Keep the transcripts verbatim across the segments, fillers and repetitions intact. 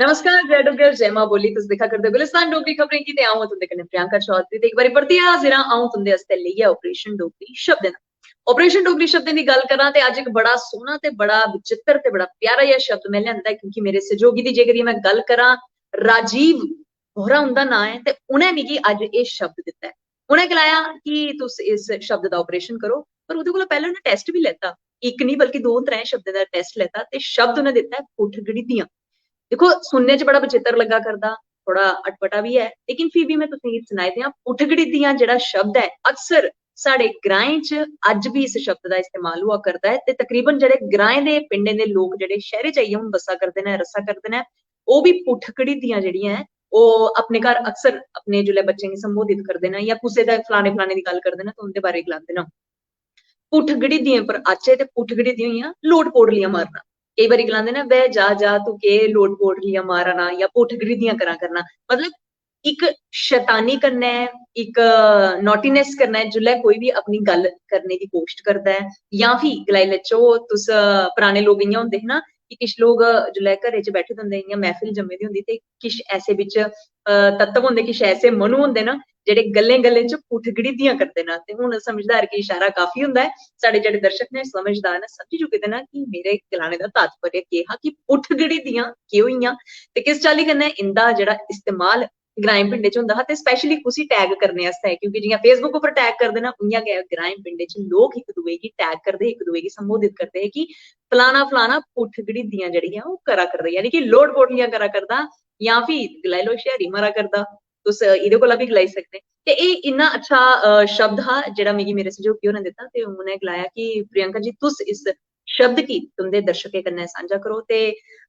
नमस्कार, जय डुग्गर, जय मां बोली। तुस दिक्खा करदे गुलिस्तान डोगरी खबरें गी ते अ'ऊं तुं'दे कन्नै प्रियंका चौधरी। ते इक बारी परतियै हाजिर आं अ'ऊं तुं'दे आस्तै लेइयै ऑपरेशन डोगरी शब्दें दा। ऑपरेशन डोगरी शब्दें दी गल्ल करां ते अज्ज इक बड़ा सोह्ना ते बड़ा विचित्र ते बड़ा प्यारा जेहा शब्द में लेआंदा ऐ, क्योंकि मेरे सैह्योगी दी जेकर में गल्ल करां, राजीव बोहरा उं'दा नांऽ ऐ ते उ'नें मिगी अज्ज एह् शब्द दित्ता ऐ। उ'नें गलाया कि तुस इस शब्द दा ऑपरेशन करो, पर ओह्दे कोला पैह्लें उ'नें टेस्ट बी लैता, इक निं बल्कि दो त्रै शब्दें दा टेस्ट लैता ते शब्द उ'नें दित्ता ऐ पुट्ठ गड़िद्दियां। दिक्खो, सुनने च बड़ा विचित्र लग्गा करदा, थोह्ड़ा अटपटा बी ऐ, लेकिन फ्ही बी में तुसेंगी सनाई देआं, पुट्ठ गड़िद्दियां जेह्ड़ा शब्द ऐ, अक्सर साढ़े ग्राएं च अज्ज बी इस शब्द दा इस्तेमाल होआ करदा ऐ ते तकरीबन जेह्ड़े ग्राएं दे, पिंडें दे लोक जेह्ड़े शैह्रे च आइयै हून बस्सा करदे न, रस्सा करदे न, ओह् बी पुट्ठ गड़िद्दियां जेह्ड़ियां ऐ, ओह् अपने घर अक्सर अपने जिसलै बच्चें गी संबोधित करदे न जां कुसै दा फलाने फलाने दी गल्ल करदे न, ते उं'दे बारे गलांदे न। पुट्ठ गड़िद्दियें पर आचे ते पुट्ठ गड़िद्दियां होइयां लोट पोटलियां मारना। केई बारी गलांदे न, "बे जा जा, तू केह् लोट पोटलियां मारा ना जां पुट्ठ गड़िद्दियां करा करना।" मतलब, इक शैतानी कन्नै, इक नॉटीनेस कन्नै जिसलै कोई बी अपनी गल्ल करने दी कोशट करदा ऐ, जां फ्ही गलाई लैचो, तुस, अ, पराने लोक इ'यां होंदे हे ना कि किश लोक, अ, जिसलै घरै च बैठे दे होंदे, इ'यां मैह्फिल जम्मी दी होंदी ते किश ऐसे बिच, अ, तत्व होंदे, किश ऐसे मनु होंदे न जेह्ड़े गल्लें गल्लें च पुट्ठ गड़िद्दियां करदे न। ते हून समझदार गी इशारा काफी होंदा ऐ, साढ़े जेह्ड़े दर्शक न, समझदार न, समझी चुके दे न कि मेरे गलाने दा तात्पर्य केह् हा, कि पुट्ठ गड़िद्दियां केह् होइयां ते किस चाल्ली कन्नै इं'दा जेह्ड़ा इस्तेमाल ग्राएं पिंडें च होंदा हा, ते स्पैशली कुसी टैग करने आस्तै, क्योंकि जि'यां Facebook उप्पर टैग करदे न, उ'यां गै ग्राएं पिंडें च लोक इक दूए गी टैग करदे, इक दूए गी संबोधित करदे हे कि फलाना फलाना पुट्ठ गड़िद्दियां जेह्ड़ियां ओह् करा करदा, यानी कि लोट पोटलियां करा करदा, जां फ्ही गलाई लैओ, शैह्री मारा करदा, तुस एह्दे कोला बी गलाई सकदे। ते एह् इन्ना अच्छा, अ, शब्द हा जेह्ड़ा मिगी मेरे सैह्योगी होरें दित्ता, ते उ'नें गलाया कि "प्रियंका जी, तुस इस शब्द गी तुं'दे दर्शकें कन्नै सांझा करो।" ते,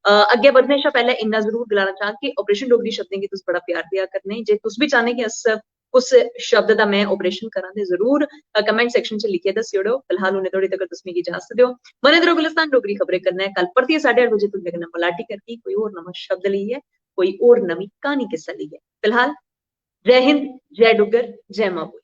अ, अग्गें बधने शा पैह्लें इन्ना जरूर गलाना चाह्ङ कि ऑपरेशन डोगरी शब्दें गी तुस बड़ा प्यार देआ करने। जे तुस बी चाह्ने कि अस कुस शब्द दा में ऑपरेशन करां, ते जरूर, अ, कमेंट सैक्शन च लिखियै दस्सी ओड़ो। फिलहाल उ'नें धोड़ी तगर तुस मिगी इजाजत देओ। बने दे र'वो गुलिस्तान डोगरी खबरें कन्नै। कल परतियै साढ़े अट्ठ बजे तुं'दे कन्नै मलाटी करगी, कोई होर नमां शब्द लेइयै, कोई होर नमीं क्हानी किस्सा लेइयै। फिलहाल जय हिंद, जय डुग्गर, जय मां बोली।